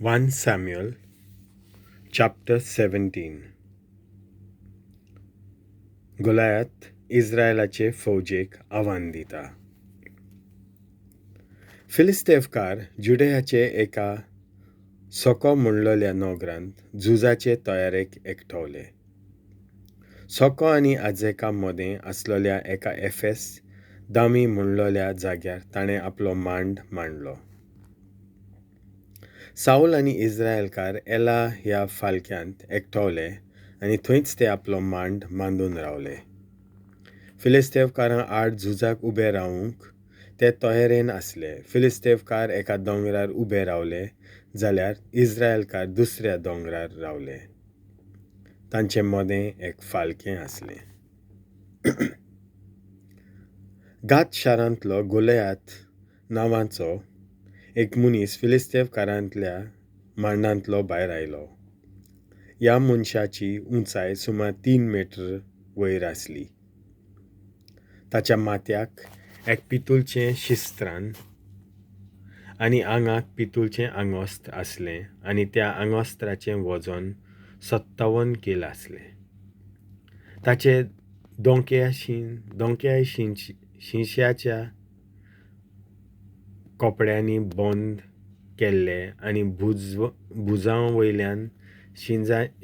1 Samuel chapter 17. Goliath इस्रायलाचे फौजेक आव्हान दिता. फिलिस्तेवकार जुडेयाचे एका सोको म्हणलोल्या नोगरांत झुजाचे तयारेक एकठावले. सोको आनी आजेका मदें आसलोल्या एका एफेस दामी म्हणलोल्या जाग्यार ताणें आपलो मांड मांडलो. सावल आनी इस्रायलकार एला ह्या फालक्यांत एकठावले आनी थंयच ते आपलो मांड मांडून रावले. फिलिस्तेवकारां आड झुजाक उबे रावूंक ते तयारेन आसले. फिलिस्तेवकार एका दोंगरार उबे रावले जाल्यार इस्रायलकार दुसऱ्या दोंगरार रावले. तांचे मदें एक फालकें आसलें. गात शारांतलो गोलयात नांवाचो एक मनीस फिलिस्तेवकारांतल्या मांडांतलो भायर आयलो. ह्या मनशाची उंचाय सुमार 3 मीटर वयर आसली. ताच्या माथ्याक एक पितूळचें शिस्त्रान आनी आंगाक पितूळचें आंगोस्त्र आसलें आनी त्या आंगोस्त्राचें वजन 57 कील आसलें. ताचे दोंक्याय शिंश्याच्या कपड्यांनी बंद केल्ले आनी भुजां वयल्यान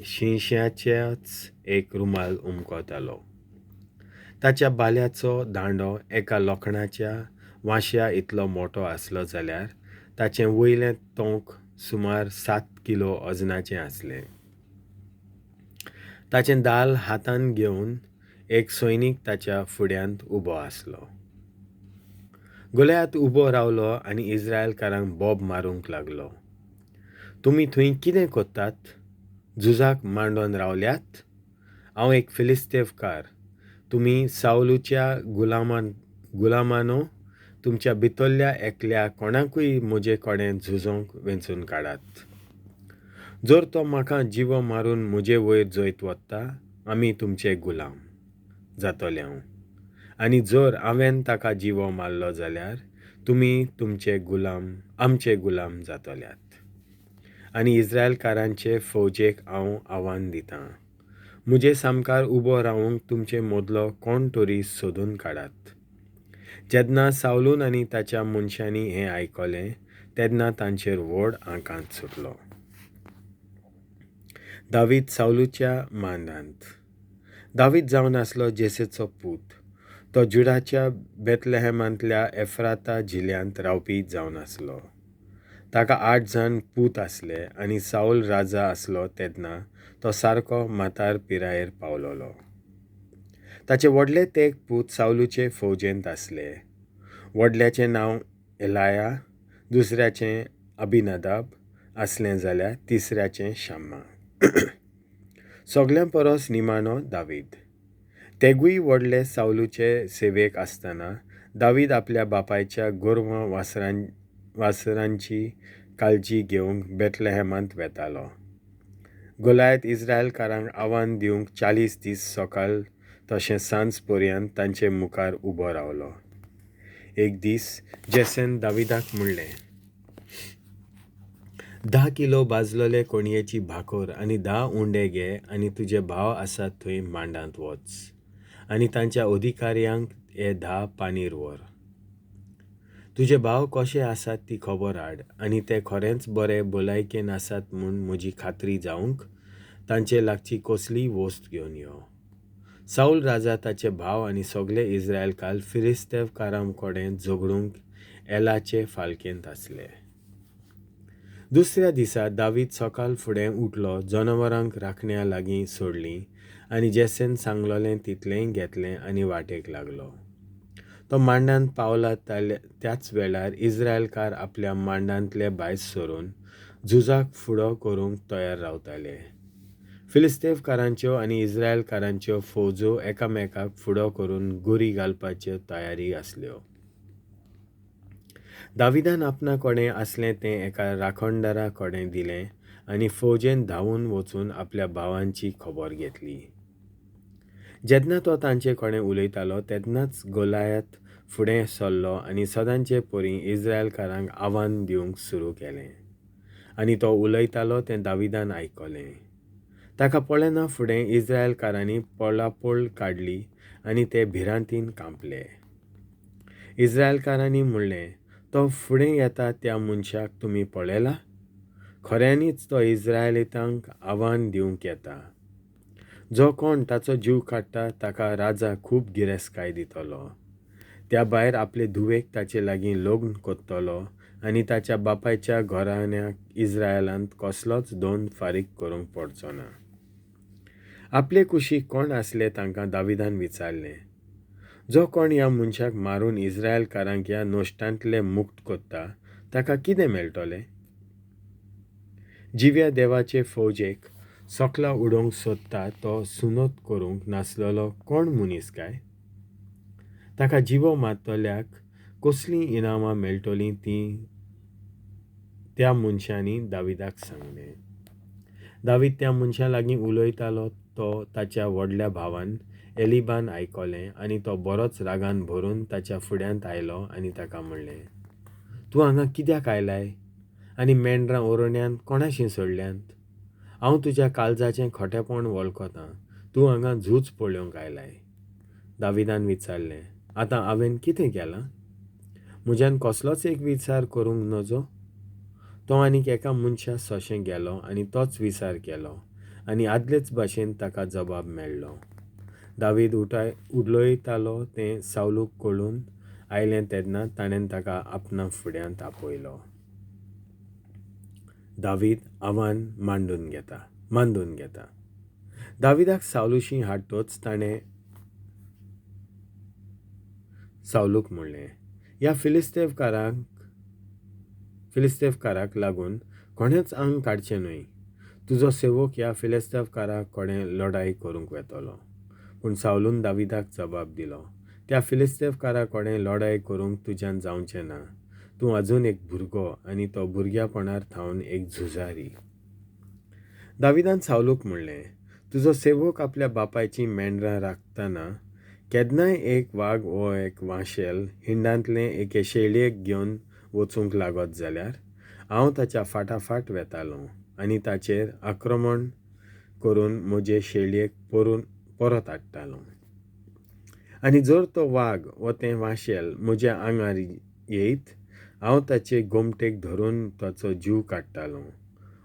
शिंश्याचेच एक रुमाल उमकतालो. ताच्या बाल्याचो दांडो एका लोखणाच्या वांश्या इतलो मोटो आसलो जाल्यार ताचें वयलें तोंक सुमार 7 किलो वजनाचें आसलें. ताचें दाल हातान घेवन एक सैनीक ताच्या फुड्यांत उबो आसलो. गोलयात उबो रावलो आनी इस्रायलकारांक बोब मारूंक लागलो. तुमी थंय कितें करतात? झुजाक मांडून रावल्यात? हांव एक फिलिस्तेवकार. तुमी सावलूच्या गुलामानो तुमच्या भितरल्या एकल्या कोणाकूय म्हजे कडेन झुजोंक वेंचून काडात. जर तो म्हाका जिवो मारून म्हजे वयर जैत वता, आमी तुमचे गुलाम जातले हांव. आनी जर हांवें ताका जिवो मारलो जाल्यार तुमी तुमचे गुलाम आमचे गुलाम जातल्यात. आनी इस्रायलकारांचे फौजेक हांव आव्हान दितां, म्हजे सामकार उबो रावूंक तुमचे मदलो कोण तरी सोदून काडात. जेन्ना सावलून आनी ताच्या मनशांनी हें आयकलें तेन्ना तांचेर व्हड आकांत सुटलो. दावीद सावलूच्या मांडांत. दावीद जावन आसलो जेसेचो पूत. तो जुडाच्या बेतलेहमांतल्या एफ्राता जिल्ल्यांत रावपी जावन आसलो. ताका 8 जाण पूत आसले आनी सावल राजा आसलो तेन्ना तो सारको म्हातार पिरायेर पावलोलो. ताचे व्हडले तेग पूत सावलूचे फौजेंत आसले. व्हडल्याचें नांव एलाया, दुसऱ्याचें अबिनदाब आसलें जाल्यार तिसऱ्याचें शाम्मा. सगल्यां परस निमाणो दावीद. तेगूय व्हडले सावलूचे सेवेक आसतना दावीद आपल्या बापायच्या गोरवां वासरांची काळजी घेवंक बेतलेहमांत वेतालो. गोलायत इस्रायलकारांक आव्हान दिवंक 40 दीस सकाळ तशें सांज पर्यंत तांचे मुखार उबो रावलो. एक दीस जेसेन दाविदाक म्हणलें, 10 किलो भाजलोले कोणयेची भाकर आनी 10 उंडे घे आनी तुजे भाव आसात थंय मांडांत वच आनी तांच्या अधिकाऱ्यांक हे 10 पानीर व्हर. तुजे भाव कशे आसात ती खबर हाड आनी ते खरेंच बरे भलायकेन आसात म्हूण म्हजी खात्री जावंक तांचे लागची कसलीय वस्त घेवन यो. सावल राजा, ताचे भाव आनी सगळे इस्रायलकार फिलिस्तेवकारां कडेन झगडूंक एलाचे फालकेंत आसले. दुसऱ्या दिसा दावीद सकाळ फुडें उठलो, जनावरांक राखण्या लागीं सोडलीं आनी जेसेन सांगलोलें तितलेंय घेतलें आनी वाटेक लागलो. तो मांडांत पावला त्याच वेळार इस्रायलकार आपल्या मांडांतले भायर सरून झुजाक फुडो करूंक तयार रावताले. फिलिस्तेवकारांच्यो आनी इस्रायलकारांच्यो फौजो एकामेकाक फुडो करून गुरी घालपाच्यो तयारी आसल्यो. दाविदान आपणा कडेन आसलें तें एका राखणदारा कडेन दिलें आनी फौजेन धांवून वचून आपल्या भावांची खबर घेतली. जेन्ना तो तांचे कडेन उलयतालो तेन्नाच गोलायत फुडें सरलो आनी सदांचे परी इस्रायलकारांक आव्हान दिवंक सुरू केलें. आनी तो उलयतालो तें दाविदान आयकलें. ताका पळयना फुडें इस्रायलकारांनी पळापळ काडली आनी ते भिरांतीन कांपले. इस्रायलकारांनी म्हणलें, तो फुडें येता त्या मनशाक तुमी पळयला? खऱ्यांनीच तो इस्रायलितांक आव्हान दिवंक येता. जो कोण ताचो जीव काडटा ताका राजा खूब गिरेस्तकाय दितलो. त्या भायर आपले धुवेक ताचे लागीं लग्न करतलो आनी ताच्या बापायच्या घराण्याक इस्रायलांत कसलोच दोन फारीक करूंक पडचो ना. आपले कुशीक कोण आसले तांकां दाविदान विचारलें, जो कोण ह्या मनशाक मारून इस्रायलकारांक ह्या नश्टांतले मुक्त करता ताका कितें मेळटलें? जिव्या देवाचे फौजेक सकला उडोवंक सोदता तो सुनत करूंक नासलेलो कोण मनीस काय? ताका जिवो मारतल्याक कसलीं इनामां मेळटलीं तीं त्या मनशांनी दाविदाक सांगलें. दावीद त्या मनशा लागीं उलयतालो तो ताच्या व्हडल्या भावान एलिबान आयकलें आनी तो बरोच रागान भरून ताच्या फुड्यांत आयलो आनी ताका म्हणलें, तूं हांगा कित्याक आयलाय आनी मेंढरां ओरण्यांत कोणाशी सोडल्यांत? हांव तुज्या काळजाचें खोटेपण वळखतां. तूं हांगा झूज पळोवंक आयलाय. दाविदान विचारलें, आतां हांवें कितें केलां? म्हज्यान कसलोच एक विचार करूंक नजो? तो आनीक एका मनशा सोशें गेलो आनी तोच विचार केलो आनी आदलेच भाशेन ताका जबाब मेळ्ळो. दावीद उलयतालो तें सावलूक कळून आयलें तेन्ना ताणें ताका आपणा फुड्यांत आपयलो. दावीद आव्हान मांडून घेता. दाविदाक सावलूशी हाडटोच ताणें सावलूक म्हणलें, ह्या फिलिस्तेवकाराक लागून कोणेंच आंग काडचें न्हय. तुजो सेवक ह्या फिलिस्तेवकारा कडेन लडाई करूंक वेतलो. पूण सावलून दाविदाक जबाब दिलो, त्या फिलिस्तेवकारा कडेन लडाई करूंक तुज्यान जावचें ना. तूं अजून एक भुरगो आनी तो भुरग्यापणार थावन एक झुजारी. दाविदान सावलूक म्हणलें, तुजो सेवक आपल्या बापायचीं मेंढरां राखतना केन्नाय एक वाग वो एक वांशेल हिंडांतलें एके शेळयेक घेवन वचूंक लागत जाल्यार हांव ताच्या फाटाफाट वेतालों आनी ताचेर आक्रमण करून म्हजे शेळयेक परत हाडटालों. आनी जर तो वाग वो तें वांशेल म्हज्या आंगार येयत हांव ताचे गोमटेक धरून ताचो जीव काडटालों.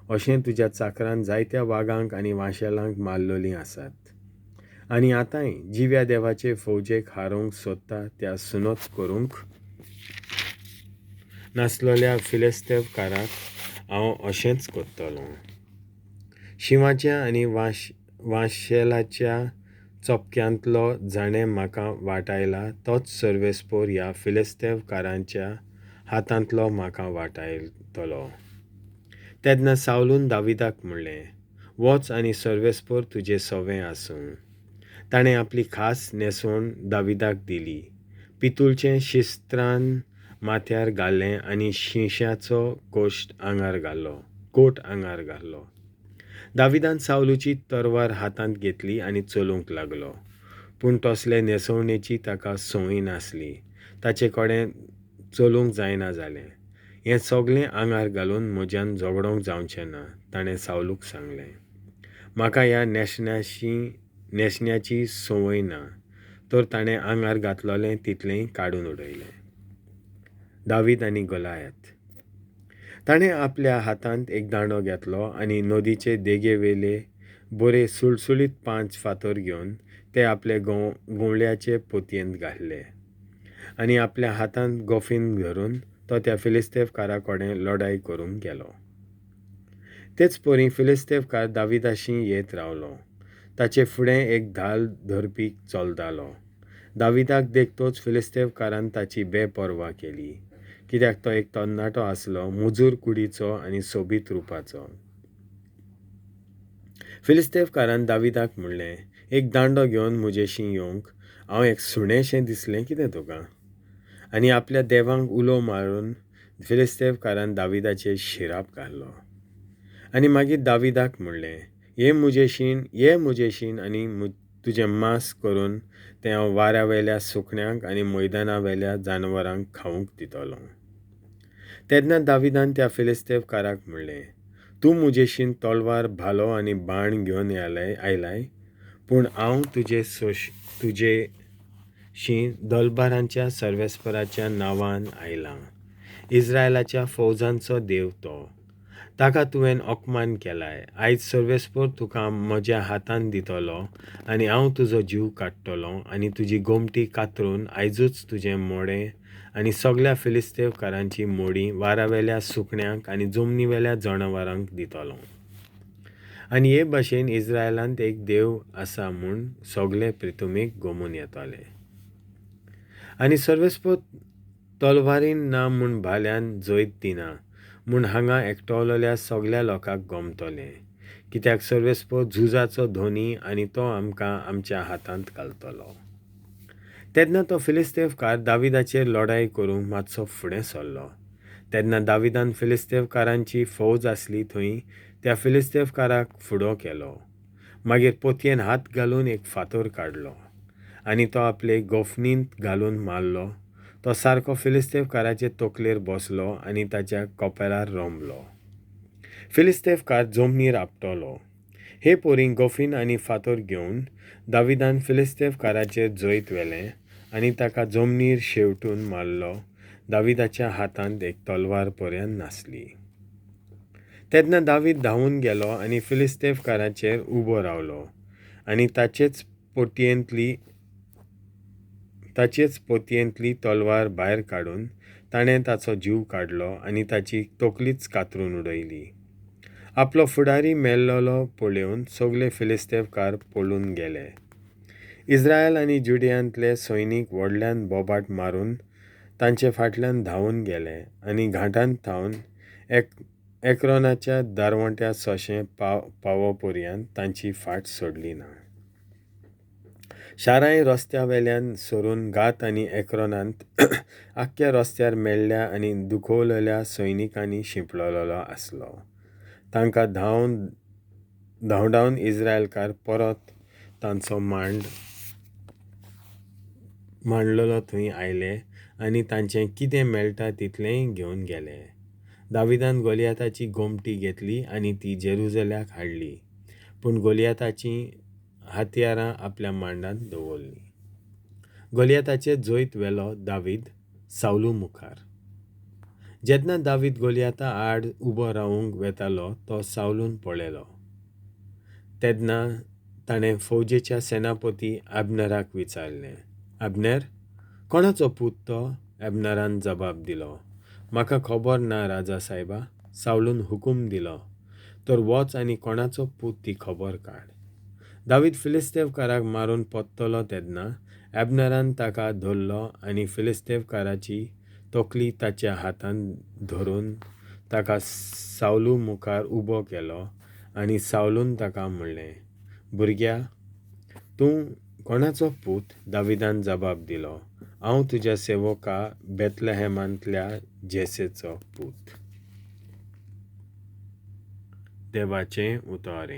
अशें तुज्या चाकरान जायत्या वागांक आनी वांशेलांक मारलेलीं आसात. आनी आतांय जिव्या देवाचे फौजेक हारोवंक सोदता त्या सुनत करूंक नासलेल्या फिलिस्तेवकाराक हांव अशेंच करतलों. शिंवाच्या आनी वांशेलाच्या चपक्यांतलो जाणें म्हाका वाटायला तोच सर्वेस्पोर ह्या फिलिस्तेवकारांच्या हातांतलो म्हाका वाटायतलो. तेन्ना सावलून दाविदाक म्हणलें, वच आनी सर्वेस्पोर तुजें सवें आसूं. ताणें आपली खास न्हेसवण दाविदाक दिली. पितुळचें शिस्त्रान माथ्यार घालें आनी शिंशाचो कोट आंगार घालो. दाविदान सावलूची तरवार हातांत घेतली आनी चलूंक लागलो. पूण तसले न्हेसवणेची ताका संवय नासली. ताचे कडेन चलूंक जायना जालें. हें सगळें आंगार घालून म्हज्यान झगडोंक जावचें ना, ताणें सावलूक सांगलें. म्हाका ह्या न्हेसण्याची संवय ना. तर ताणें आंगार घातलेलें तितलेंय काडून उडयलें. दावीद आनी गोलायत. ताणें आपल्या हातांत एक दांडो घेतलो आनी नदीचे देगेवेले बरे सुळसुळीत 5 फातर घेवन ते आपले गोंवळ्याचे पोतयेंत घातले आनी आपल्या हातांत गोफीन धरून तो त्या फिलिस्तेवकारा कडेन लडाई करूंक गेलो. तेच परी फिलिस्तेवकार दाविदाशी येत रावलो. ताचे फुडें एक धाल धरपी चलतालो. दाविदाक देखतोच फिलिस्तेवकारान ताची बेपर्वा केली, कित्याक तो एक तरणाटो आसलो, मुजूर कुडीचो आनी सोबीत रुपाचो. फिलिस्तेवकारान दाविदाक म्हणलें, एक दांडो घेवन म्हजेशी येवंक हांव एक सुणेंशें दिसलें कितें तुका? आनी आपल्या देवांक उलो मारून फिलिस्तेवकारान दाविदाचेर शिराप घालो. आनी मागीर दाविदाक म्हणलें, ये म्हजेशीन आनी तुजें मांस करून तें हांव वाऱ्यावेल्या सुकण्यांक आनी मैदानावेल्या जानवरांक खावंक दितलों. तेन्ना दाविदान त्या फिलिस्तेवकाराक म्हणलें, तूं मुजेशीन तलवार, भालो आनी बाण घेवन आयलाय, पूण हांव तुजे सोश तुजे शी दलबारांच्या सर्वेस्पराच्या नांवान आयलां. इस्रायलाच्या फौजांचो देव तो, ताका तुवें अपमान केलाय. आयज सर्वेस्पर तुका म्हज्या हातान दितलो आनी हांव तुजो जीव काडटलो आनी तुजी गोमटी कातरून आयजूच तुजें मोडें आनी सगल्या फिलिस्तेवकारांची मोडीं वारावेल्या सुकण्यांक आनी जमनीवेल्या जनावरांक दितलो. आनी हे भाशेन इस्रायलांत एक देव आसा म्हूण सगले प्रितुमीक गोमून येतले. आनी सर्वेस्पर तलवारीन ना म्हूण भाल्यान जैत दिना म्हूण हांगा एकटवलेल्या सगल्या लोकांक गमतलें, कित्याक सर्वेस्पर झुजाचो धोनी आनी तो आमकां आमच्या हातांत घालतलो. तेन्ना तो फिलिस्तेवकार दाविदाचेर लडाय करूंक मातसो फुडें सरलो. तेन्ना दाविदान फिलिस्तेवकारांची फौज आसली थंय त्या फिलिस्तेवकाराक फुडो केलो. मागीर पोतयेन हात घालून एक फातर काडलो आनी तो आपले गोफणींत घालून मारलो. तो सारको फिलिस्तेवकाराचे तकलेर बसलो आनी ताच्या कपेलार रोमलो. फिलिस्तेवकार जमनीर आपटलो. हे पोरी गोफीन आनी फातर घेवन दाविदान फिलिस्तेवकाराचेर जैत व्हेलें आनी ताका जमनीर शेवटून मारलो. दाविदाच्या हातांत एक तलवार पर्यंत नासली. तेन्ना दावीद धांवून गेलो आनी फिलिस्तेवकाराचेर उबो रावलो आनी ताचेच पोतयेंतली तलवार भायर काडून ताणें ताचो जीव काडलो आनी ताची तकलीच कातरून उडयली. आपलो फुडारी मेल्लोलो पळोवन सगले फिलिस्तेवकार पळून गेले. इस्रायल आनी जुडियांतले सैनीक व्हडल्यान बोबाट मारून तांचे फाटल्यान धांवून गेले आनी घांटांत थावन एक्रोनाच्या दारवंट्या सोशें पावो पर्यंत तांची फाट सोडली ना. शारांय रस्त्या वेल्यान सरून गात आनी एक्रोनांत आख्ख्या रस्त्यार मेल्ल्या आनी दुखवलेल्या सैनिकांनी शिंपडलेलो आसलो. तांकां धांवडावन इस्रायलकार परत तांचो मांडलेलो थंय आयले आनी तांचें कितें मेळटा तितलेंय घेवन गेले. दाविदान गोलियाताची गोमटी घेतली आनी ती जेरुजल्याक हाडली, पूण गोलियाताची हत्यारां आपल्या मांडांत दवरलीं. गोलियाताचेर जैत व्हेलो दावीद सावलू मुखार. जेन्ना दावीद गोलियाता आड उबो रावूंक वेतालो तो सावलून पळयलो. तेन्ना ताणें फौजेच्या सेनापती आबनेराक विचारलें, आबनेर, कोणाचो पूत तो? आबनेरान जबाब दिलो, म्हाका खबर ना राजा सायबा. सावलून हुकूम दिलो, तर वच आनी कोणाचो पूत ती खबर काड. दावीद फिलिस्तेवकाराक मारून परतलो तेन्ना आबनेरान ताका धरलो आनी फिलिस्तेवकाराची तकली ताच्या हातांत धरून ताका सावलू मुखार उबो केलो आनी सावलून ताका म्हणलें, भुरग्या, तूं कोणाचो पूत? दाविदान जबाब दिलो, हांव तुज्या सेवका बेतलहेमांतल्या जेसेचो पूत. देवाचें उतर.